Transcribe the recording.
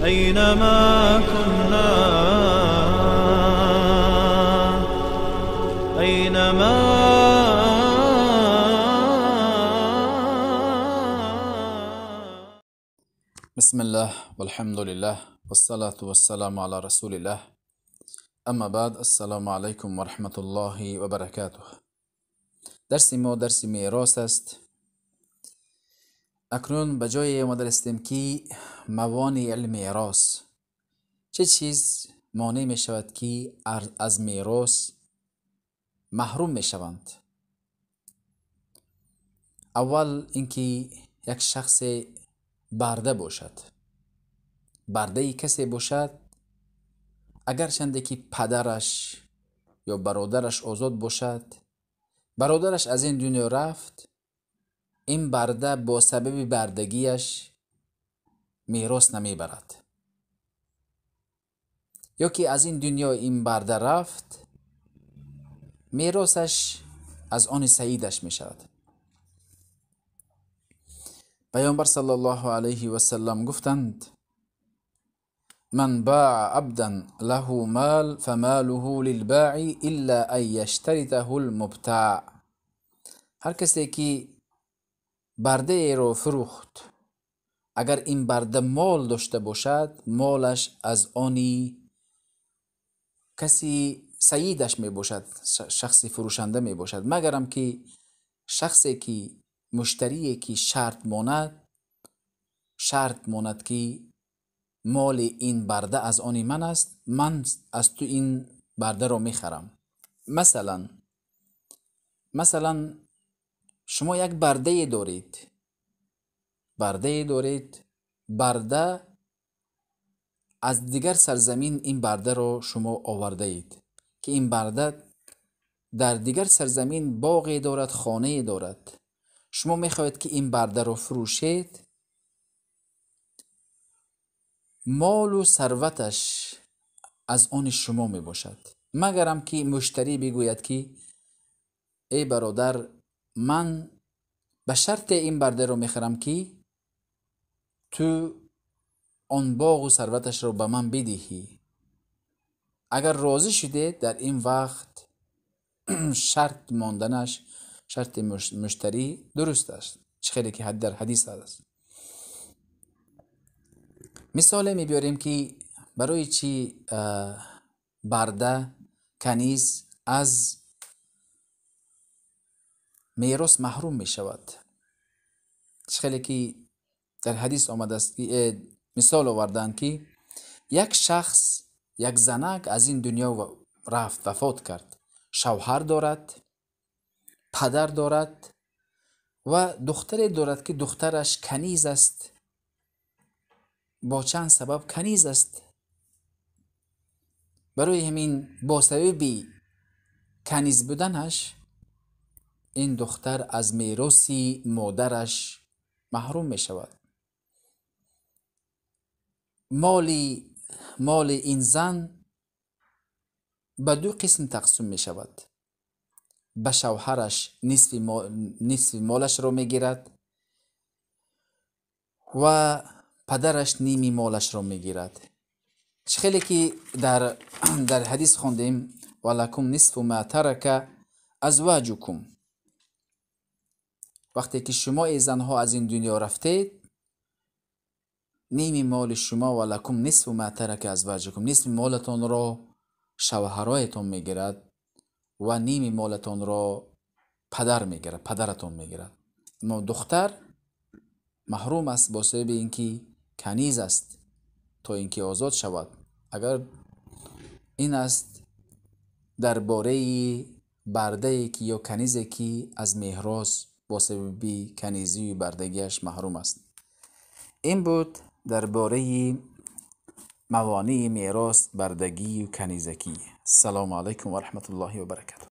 أينما كنا، أينما. بسم الله والحمد لله والصلاة والسلام على رسول الله، اما بعد، السلام علیکم و رحمت الله و برکاته. درس ما درس میراث است. اکنون به جای آمده رسیدیم که موانع المیراث، چه چیز مانع می شود که از میراث محروم می شوند. اول اینکه یک شخص برده باشد، برده کسی باشد، اگرچنده که پدرش یا برادرش آزاد باشد، برادرش از این دنیا رفت، این برده با سبب بردگیش میراث نمیبرد. یا که از این دنیا این برده رفت، میراثش از آن سیدش میشود. پیامبر صلی الله علیه و سلم گفتند: من باع عبدا له مال فماله للباع الا ان یشترطه المبتاع. هر کسی که برده ای را فروخت، اگر این برده مال داشته باشد، مالش از آنی کسی سیدش می باشد، شخصی فروشنده می باشد، مگرم که شخصی که مشتری که شرط ماند، شرط ماند که مال این برده از آن من است، من از تو این برده را میخرم. مثلا شما یک برده دارید، برده دارید، برده از دیگر سرزمین این برده را شما آورده اید که این برده در دیگر سرزمین باغی دارد، خانه دارد. شما میخواهید که این برده را فروشید، مال و ثروتش از آن شما می باشد، مگرم که مشتری بگوید که ای برادر، من به شرط این برده را میخرم که تو آن باغ و ثروتش را به من بدهی. اگر راضی شده، در این وقت شرط ماندنش، شرط مشتری درست است، چه خیلی که در حدیث است. مثال می بیاریم که برای چی برده، کنیز از میراث محروم می شود. خیلی که در حدیث آمده است که مثال آوردند که یک شخص، یک زنک از این دنیا رفت، وفات کرد، شوهر دارد، پدر دارد و دختری دارد که دخترش کنیز است، با چند سبب کنیز است. برای همین با سبب کنیز بودنش این دختر از میراث مادرش محروم می شود. مال این زن به دو قسم تقسیم می شود. به شوهرش نصف مالش را می گیرد و پدرش نیمی مالش را می گیرد. خیلی که در حدیث خواندیم: ولکم نصف ما ترک ازواجکم. وقتی که شما ای زنها از این دنیا رفتید، نیمی مال شما، ولکم نصف ما ترک ازواجکم، نصف مالتان را شوهرایتان میگیرد و نیمی مالتان را پدر میگیرد، پدرتان میگیرد. اما دختر محروم است با سبب اینکه کنیز است تا اینکه آزاد شود. اگر این است درباره برده که یا کنیزی که از میراث با سبب کنیزی و بردگیش محروم است. این بود درباره موانع میراث، بردگی و کنیزکی. السلام علیکم و رحمت الله و برکاته.